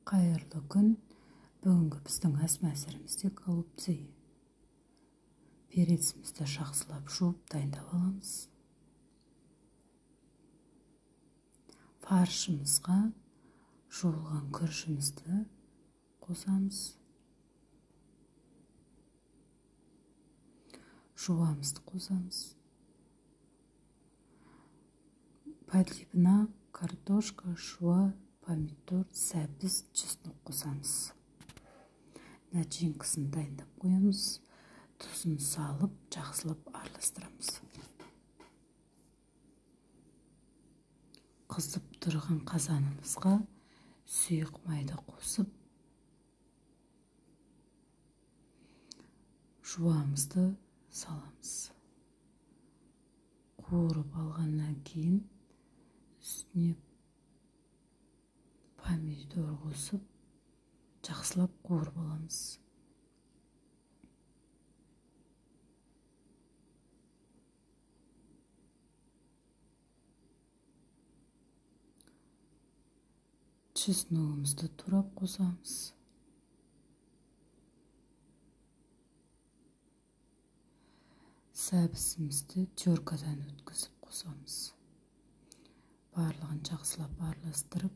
Қайырлы күн. Бүгінгі біздің ас мәзірімізде голубцы. Перецімізді жақсылап жуып дайындап аламыз. Фаршымызға жуылған күрішімізді қосамыз. Жуамызды қосамыз. Подлипна картошка, жуа, помидор, сәбіз, чеснок қосамыз. Начинкасын дайындап қоямыз. Тұзын салып, жақсылап араластырамыз. Қызып тұрған қазанымызға сұйық майды қосып, жуамызды саламыз. Қуырып алғаннан кейін үстіне помидор қосып, жақсылап қуырып аламыз. Чесногымызды турап қосамыз. Сәбізімізді теркадан өткізіп қосамыз. Барлығын жақсылап араластырып,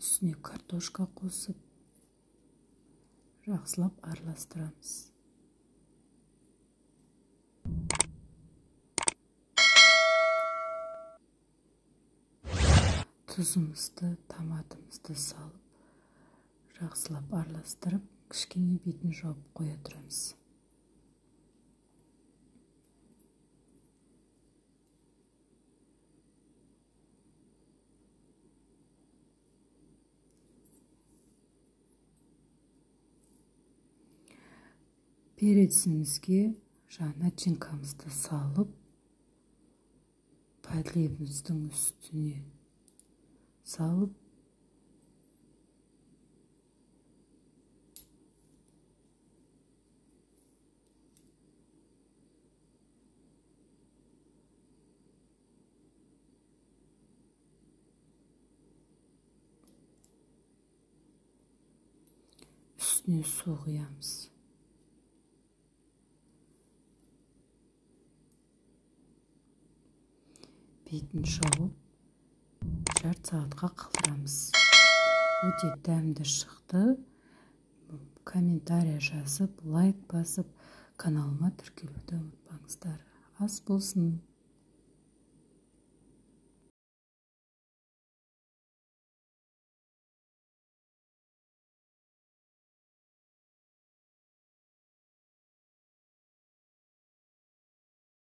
үстіне картошка қосып, жақсылап араластырамыз. Тұзымызды, томатымызды салып, жақсылап араластырып, кішкене бетін жауып қоя тұрамыз. Перецімізге жаңа начинкамызды салып, подлебіміздің үстіне салып, үстіне су құямыз. Бетін жауып, жарты сағатқа қалдырамыз. Өте дәмді шықты. Комментарий жазып, лайк басып, каналыма тіркелуді ұмытпаңыздар. Ас болсын!